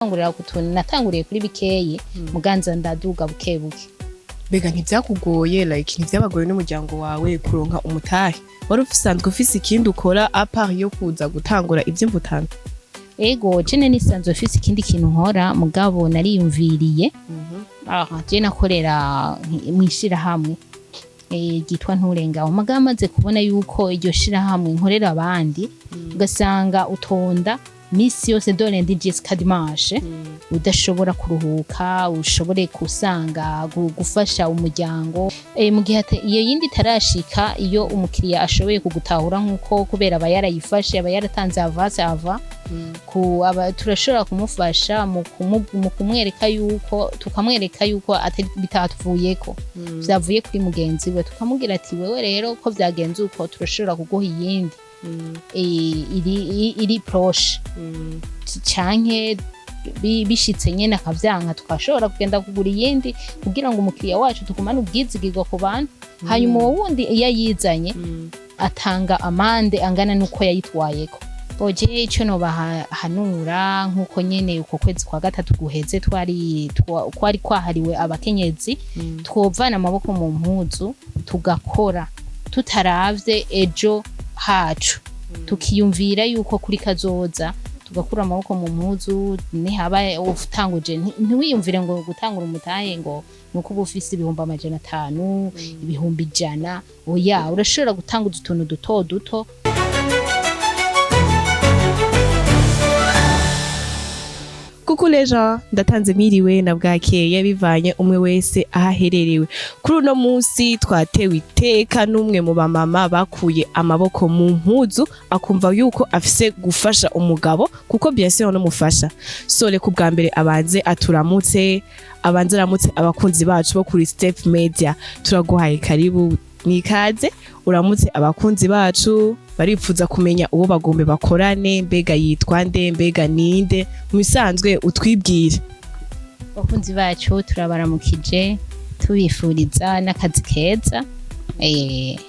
Gutangurira ku tuntu natanguriye kuri bikeyi, muganza ndaduga buke buke. Mbega ntivyakugoye, like ntivyabagoye n'umuryango wawe kuronka umutahe? Wari usanzwe ufise ikindi ukora à part yo kuza gutangura ivy'imvutano? Ego, jene nisanzwe mfise ikindi kintu nkora, mugabo nariyumviriye. Aha je nakorera mw'ishirahamwe ryitwa Nturengaho, mugabo maze kubona yuko iryo shirahamwe nkorera abandi, ugasanga utonda misi yose de lundi jusqu'à dimanche, udashobora kuruhuka, ushobore kusanga gufasha umuryango. Mu gihe iyo yindi itarashika, iyo umukiriya ashoboye kugutahura, nk'uko kubera aba yarayifashe, aba yaratanze avance ava ku aba, turashobora kumufasha mu kumwereka yuko, tukamwereka yuko atari bitatuvuyeko, vyavuye kuri mugenzi we, tukamubwira ati: "Wewe rero ko vyagenze uko, turashobora kuguha iyindi iri proche." Canke bishitse nyene akavyanka, tukashobora kugenda kugura iyindi kugira ngo umukiriya wacu tugumane ubwizigirwa ku bantu. Hanyuma uwo wundi iyo ayizanye atanga amande angana n'uko yayitwayeko. Oje ico nobahanura, nk'uko nyene uko kwezi kwa gatatu guheze twari kwahariwe abakenyezi, twovana amaboko mu mpuzu tugakora tutaravye ejo hacu, tukiyumvira yuko kuri kazoza, tugakura amaboko mu mpuzu. Nihaba utanguje, ntiwiyumvire ngo gutangura umutahe ngo nuko uba ufise 500,000, 100,000. Oya, urashobora gutanguza utuntu duto duto. Coucou les gens, ndatanze miriwe na bwakeye bivanye umwe wese aho ahererewe. Kuri uno munsi twatewe iteka n'umwe mu bamama bakuye amaboko mu mpuzu, akumva yuko afise gufasha umugabo, kuko bien sûr n'umufasha. So reka ubwa mbere abanze aturamutse, abanze aramutse abakunzi bacu bo kuri Step Media. Turaguhaye karibu nikaze, uramutse abakunzi bacu baripfuza kumenya uwo bagombe bakorane. Mbega yitwa nde? Mbega ninde? Mu bisanzwe utwibwire. Abakunzi bacu turabaramukije, tubifuriza n'akazi keza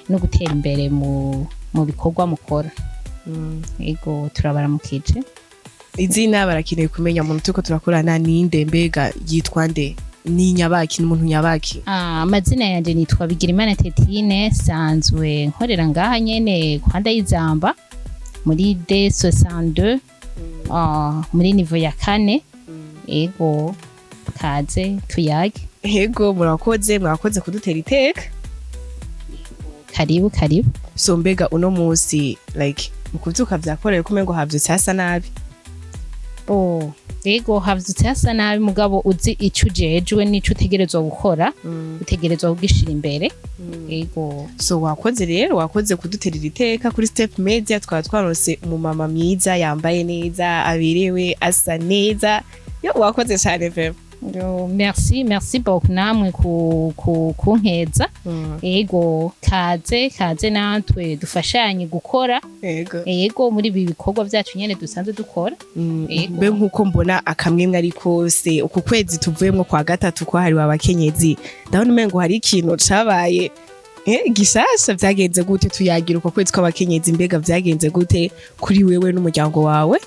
no gutera imbere mu bikorwa mukora. Ego, turabaramukije. Izina barakeneye kumenya, umuntu turiko turakorana ninde? Mbega yitwa nde? Ni nyabaki? Ni umuntu nyabaki? Ah, amazina yanje nitwa Bigirimana Tetine, sanzwe nkorera ngaha nyene kwa Ndayizamba muri D62, muri niveau ya kane. Ego, kaze tuyage. Ego, murakoze, mwakoze kudutera iteka. Karibu, karibu. So mbega uno munsi, like mu kuvyuka vyakorewe ko umengo havyutse hasa nabi? Oh, ego, havyutse hasa nabi, mugabo uzi ico ujejwe n'ico utegerezwa gukora, utegerezwa kugishira imbere. Ego. So wakoze rero, wakoze kuduterera iteka kuri Step Media. Twaba twaronse umumama mwiza, yambaye neza, aberewe, asa neza. Yo, wakoze cyane vraiment. Yo, merci, merci beaucoup namwe ku kunkeza. Ego, kaze, kaze natwe dufashanye gukora. Ego, muri ibi bikorwa byacu nyene dusanzwe dukora. Ego. Mbe nkuko mbona akamwemwe ari kose, uku kwezi tuvuyemwo kwa gatatu kwahariwe abakenyezi, ndabona umengo hari ikintu cabaye gishasha. Vyagenze gute? Tuyagira uko kwezi kw'abakenyezi, mbega vyagenze gute kuri wewe n'umuryango wawe?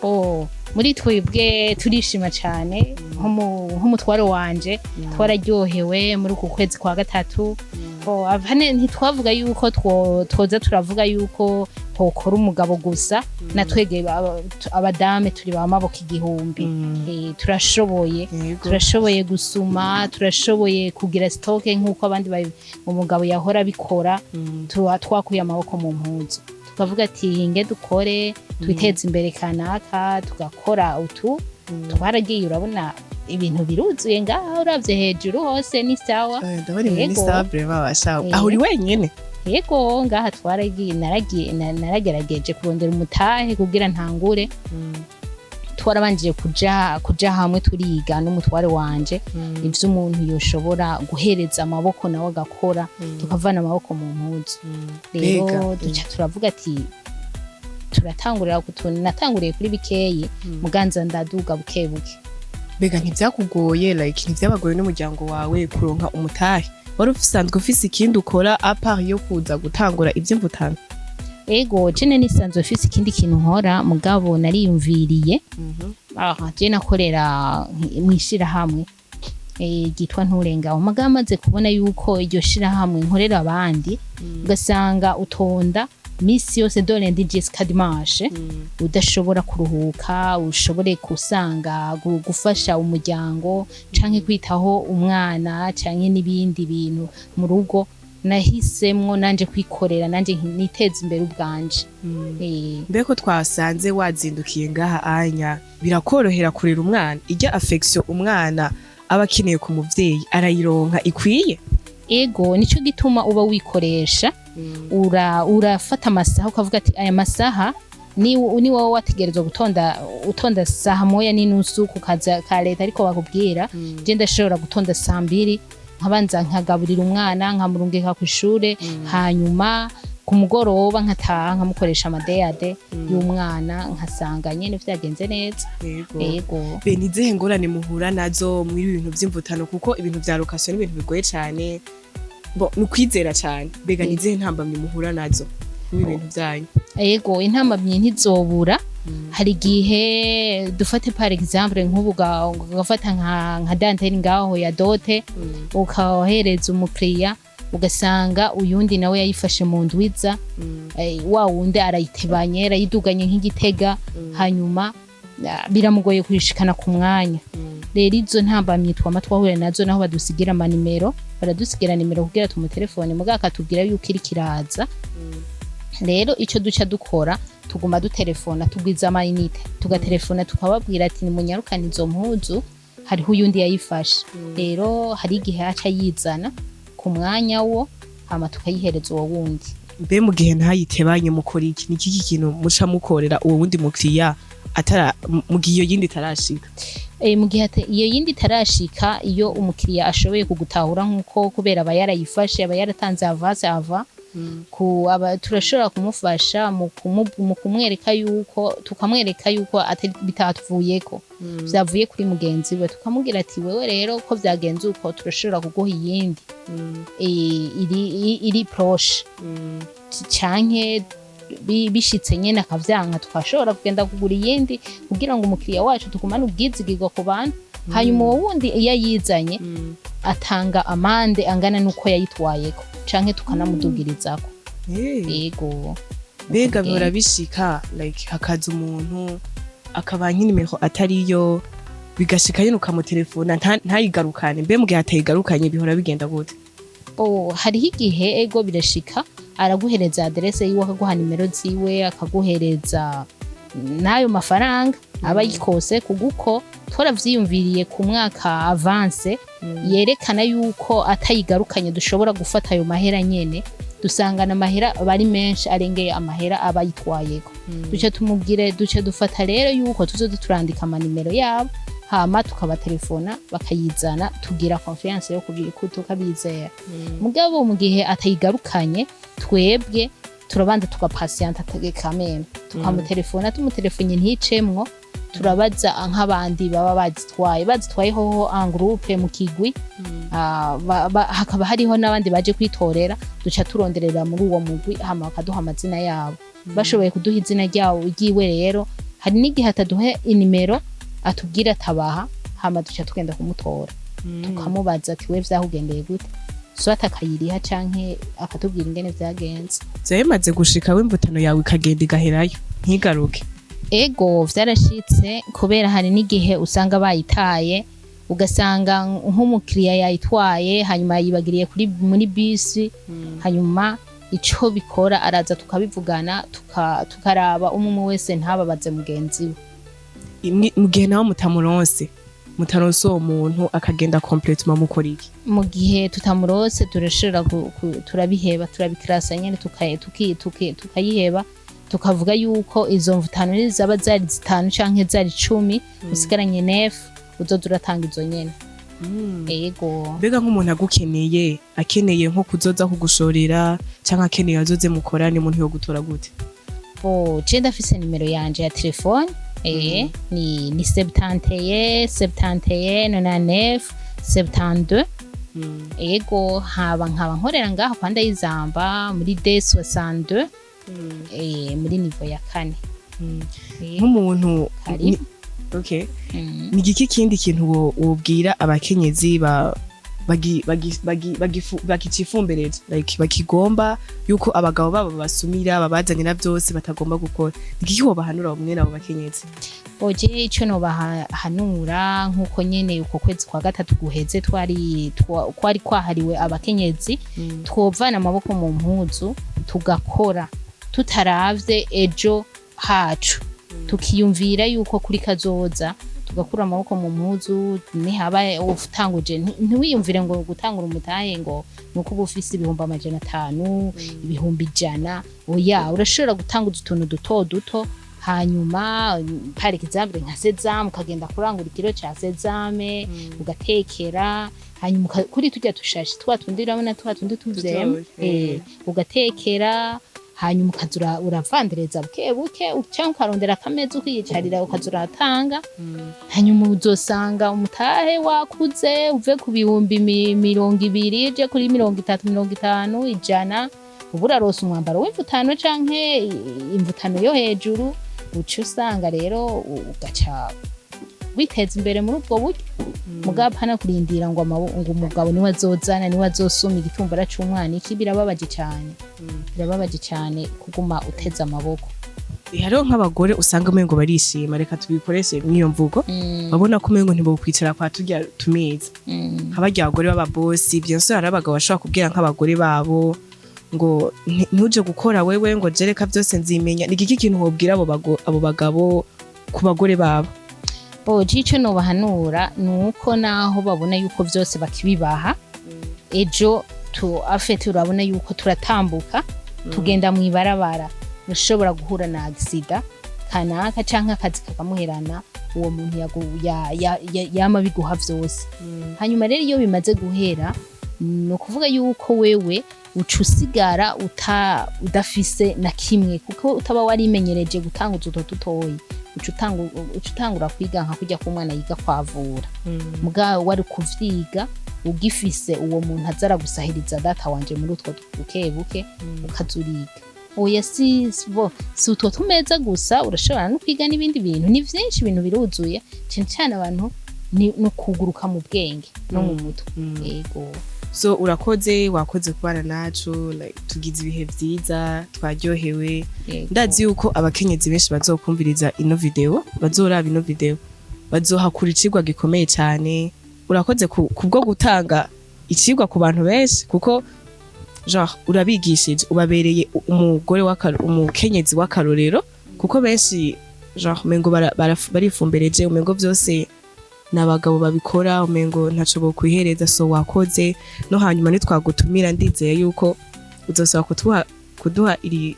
Oh, muri twebwe turishima cyane. Nk'umutwaro wanje twararyohewe muri uku kwezi kwa gatatu. Oh, hane ntitwavuga yuko twoza turavuga yuko hokora umugabo gusa, na twege abadame turi ba maboko igihumbi. Turashoboye. Turashoboye gusuma, turashoboye kugira stock nk'uko abandi umugabo yahora abikora. Tuba twakuye amaboko mu mpuzu, tukavuga ati: "Hinge dukore twiteze imbere kanaka." Tugakora utu twaragiye, urabona ibintu biruzuye ngaha, uravye hejuru hose ni sawa. Ndabona ibintu ni Yego. sawa vraiment, basha. Aho uri wenyene? Yego, ngaha twaragiye, naragiye naragerageje kurondera umutahe kugira ntangure. Twarabanjije kuja hamwe turiga n'umutware wanje ivyo umuntu yoshobora guhereza amaboko nawe agakora, tukavana amaboko mu mpuzu. Rero Mbega, duca turavuga ati turatangurira ku tuntu natanguriye kuri bikeyi, muganza ndaduga buke buke. Mbega ntivyakugoye, like ntivyabagoye n'umuryango wawe kuronka umutahe? Wari usanzwe ufise ikindi ukora à part yo kuza gutangura ivy'imvutano? Ego, jene nisanzwe mfise ikindi kintu nkora, mugabo nariyumviriye. Ah, je nakorera mw'ishirahamwe ryitwa Nturengaho. Mugabo amaze kubona yuko iryo shirahamwe nkorera abandi, ugasanga utonda misi yose de lundi jusqu'à dimanche, udashobora kuruhuka, ushobore kusanga gufasha umuryango canke kwitaho umwana canke n'ibindi bintu mu rugo, nahisemwo nanje kwikorera, nanje niteza imbere ubwanje. Mbeko twasanze wazindukiye ngaha anya, birakorohera kurera umwana? Ijya affection umwana aba akeneye ku muvyeyi arayironka ikwiye? Ego, nico gituma uba wikoresha. Urafata amasaha ukavuga ati aya masaha ni wowe wategerezwa gutonda, utonda 1:30 ku kazi ka leta, ariko bakubwira je ndashobora gutonda 2:00, nkabanza nkagaburira umwana, nkamurungika ku ishure, hanyuma ku mugoroba nkataha nkamukoresha amadeyade y'umwana, nkasanga nyene vyagenze neza. Ego. Be nizihe ngorane muhura nazo muri ibi bintu vy'imvutano? Kuko ibintu vya location ni ibintu bigoye cane, bo ni ukwizera cane. Mbega nizihe ntambamyi muhura nazo muri ibi bintu vyanyu? Ego, intambamyi ntizobura. Hari igihe, dufate par exemple nk'ubu ugafata nka dentelle ngaho ya dot, ukahereza umukiriya, ugasanga uyundi nawe yayifashe mu ndwiza, wa wundi arayitebanye, arayiduganye nk'igitega, hanyuma biramugoye kuyishikana ku mwanya. Rero izo ntambamyi twama twahura nazo, naho badusigira amanimero, baradusigira nimero kugira tumutelefone, mugabo akatubwira yuko iriko iraza. Rero ico duca dukora, tuguma dutelefona, tugwiza amayinite, tugatelefona tukababwira ati nimunyarukane izo mpuzu, hariho uyundi yayifashe. Rero hari igihe aca yizana ku mwanya wo, hama tukayihereza uwo wundi. Mbe mu gihe ntayitebanye mukora iki? Ni iki kintu muca mukorera uwo wundi mukiriya atara mu gihe iyo yindi itarashika? Mu gihe iyo yindi itarashika, iyo umukiriya ashoboye kugutahura, nk'uko kubera aba yarayifashe, aba yaratanze avance ava ku aba, turashobora kumufasha mu kumwereka yuko, tukamwereka yuko atari bitatuvuyeko, vyavuye kuri mugenzi we, tukamubwira ati wewe rero ko vyagenze uko, turashobora kuguha iyindi iri proche, canke bishitse nyene akavyanka, tukashobora kugenda kugura iyindi kugira ngo umukiriya wacu tugumane ubwizigirwa ku bantu. Hanyuma uwo wundi iyo ayizanye atanga amande angana n'uko yayitwayeko, canke tukanamudugirizako. Yego. Mbega bihora bishika like hakaza umuntu akaba nk'inimero atariyo, bigashika nyene ukamutelefona ntayigarukane? Mbe mu gihe atayigarukanye bihora bigenda gute? Oh, hariho igihe, ego, birashika, araguhereza adresse yiwe, akaguha nimero ziwe, akaguhereza n'ayo mafaranga aba yikose, kuguko twaravyiyumviriye ku mwaka avance yerekana yuko atayigarukanye dushobora gufata ayo mahera nyene, dusangana amahera aba ari menshi, arengeye amahera aba yitwayeko. Duce tumubwire, duce dufata rero yuko tuzoza turandika amanimero yabo, hama tukabatelefona bakayizana, tugira confiance yo tukabizera. Mugabo mu gihe atayigarukanye, twebwe turabanza tugapasiyanta kameme, tukamutelefona, tumutelefone nticemwo, turabaza nk'abandi baba bazitwaye hoho en groupe, mu kigwi, hakaba hariho n'abandi baje kwitorera, duca turonderera muri uwo mugwi, hama bakaduha amazina yabo. Bashoboye kuduha izina ryabo ryiwe, rero hari n'igihe ataduhe inimero, atubwira atabaha, hama duca tugenda kumutora, tukamubaza ati we vyakugendeye gute, soit akayiriha canke akatubwira ingene vyagenze. Vyaba bimaze gushika w'imvutano yawe ikagenda igaherayo ntigaruke? Ego, vyarashitse, kubera hari n'igihe usanga bayitaye, ugasanga nk'umukiriya yayitwaye, hanyuma yibagiriye kuri muri bisi. Hanyuma ico bikora, araza tukabivugana, tukaraba umwe umwe wese ntababaze mugenzi we. Mu gihe nawe mutaronse uwo muntu akagenda complètement, mukora iki? Mu gihe tutamurose, turashobora turabiheba, turabikirasa nyene, tukayiheba, tukavuga yuko izo mvutano nizaba zari 5 canke zari 10, usigaranye neuf, uzoza uratanga izo nyene. Ego. Mbega nk'umuntu agukeneye, akeneye nko kuzoza kugushorera canke akeneye azoze mukorane, umuntu yo gutora gute? Bo, je ndafise nimero yanje ya telefone, ni 71 71 99 72. Ego, haba nkaba nkorera ngaho kwa Ndayizamba muri D62, muri niveau ya 4. Nk'umuntu Karibu. Okay. Mm. Ni igiki kindi kintu wobwira abakenyezi ba bagi bagi bagi bakicifumbereje, like bakigomba yuko abagabo babo basumira, babazanira byose, batagomba gukora? Ni igiki wobahanura mwene abo bakenyezi? Oje ico nobahanura, nk'uko nyene uko kwezi kwa gatatu guheze twari kwahariwe abakenyezi, twovana amaboko mu mpuzu tugakora tutaravye ejo hacu, tukiyumvira yuko kuri kazoza, tugakura amaboko mu mpuzu. Nihaba utanguje, ntiwiyumvire ngo gutangura umutahe ngo nuko uba ufise 500,000, 100,000. Oya, urashobora gutanguza utuntu duto duto. Hanyuma, par exemple, nka sésame, ukagenda kurangura ikiro ca sésame, ugatekera, hanyuma kuri turya tushashi twa tundi, urabona twa tundi tuvyema. Dutoya. Ugatekera, hanyuma ukaza uravandereza buke buke, canke ukarondera akameza ukiyicarira, ukaza uratanga. Hanyuma uzosanga umutahe wakuze, uve ku 20,000 uje kuri 30, 50, 100. Ubu uraronsa umwambaro w'imvutano canke imvutano yo hejuru. Uca usanga rero ugaca witeza imbere muri ubwo buryo. Mugabo hana kurindira ngo ngo umugabo niwe azozana, niwe azosuma igitumbura c'umwana, iki birababaje cyane, birababaje cyane kuguma uteze amaboko. Hariho nk'abagore usanga umengo barishima, reka tubikoreshe mw'iyo mvugo, babona ko umengo ntibokwicara kwa turya tumeza, nka barya bagore b'ababosi. Bien sûr, hari abagabo bashobora kubwira nk'abagore babo ngo "Ntuje gukora wewe," ngo "jereka byose nzimenya." Ni igiki kintu wobwira abo bagabo ku bagore babo? Boje ico nobahanura ni uko naho babona yuko vyose bakibibaha, ejo tu afete urabona yuko turatambuka, tugenda mw'ibarabara, ushobora guhura na accident kanaka canke akazi kakamuherana, uwo muntu yama biguha vyose. Hanyuma rero iyo bimaze guhera, ni ukuvuga yuko wewe uca usigara udafise na kimwe, kuko utaba warimenyereje gutanguza utwo dutoyi. Uca utangura kwiga nka kurya k'umwana yiga kwavura. Muga wari kuvyiga ugifise uwo muntu aza aragusahiriza, data wanje, muri utwo buke buke ukaza uriga. Oya, si bo, si utwo tumeza gusa, urashobora no kwiga n'ibindi bintu. Ni vyinshi, ibintu biruzuye. Cane cane abantu ni ukuguruka mu bwenge no mu mutwe. Yego. So urakoze, wakoze kubana nacu, like, tugize ibihe vyiza, twaryohewe. Yego. Ndazi yuko abakenyezi benshi bazokumviriza ino video, bazoraba ino video, bazohakura icigwa gikomeye cyane. Urakoze kubwo gutanga icigwa ku bantu benshi, kuko genre urabigishije, ubabereye umugore umukenyezi w'akarorero, kuko benshi genre umengo barifumbereje, umengo vyose n'abagabo babikora, umengo ntaco bokwihereza. So wakoze. No hanyuma nitwagutumira, ndizeye yuko uzosaba kuduha iri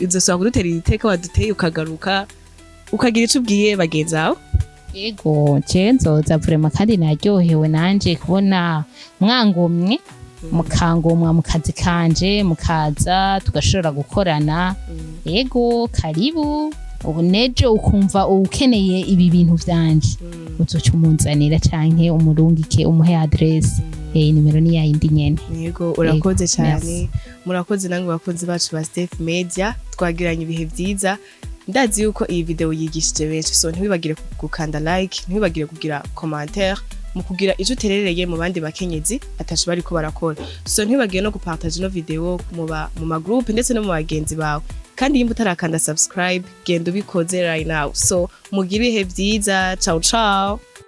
uzosaba kudutera iri teka waduteye, ukagaruka ukagira ico ubwiye bagenzi bawe. Yego, je nzoza vraiment, kandi naryohewe nanje kubona mwangomwe, mukangomwa mu kazi kanje, mukaza tugashobora gukorana. Yego, karibu. Ubu nejo ukumva ukeneye ibi bintu vyanje, uzoca umunzanira canke umurungike, umuhe adresse. Nimero ni yayindi nyene. Yego, urakoze cyane. Merci. Murakoze namwe bakunzi bacu ba Steph Media, twagiranye ibihe vyiza. Ndazi yuko iyi video yigishije benshi, so ntiwibagire gukanda like, ntiwibagire kugira commentaire mu kugira ico uterereye mu bandi bakenyezi atacu bariko barakora. So ntiwibagire no gupartage ino video mu ma group ndetse no mu bagenzi bawe. Kandi nimba utarakanda subscribe, genda ubikoze right now. So mugire ibihe vyiza. Ciao ciao.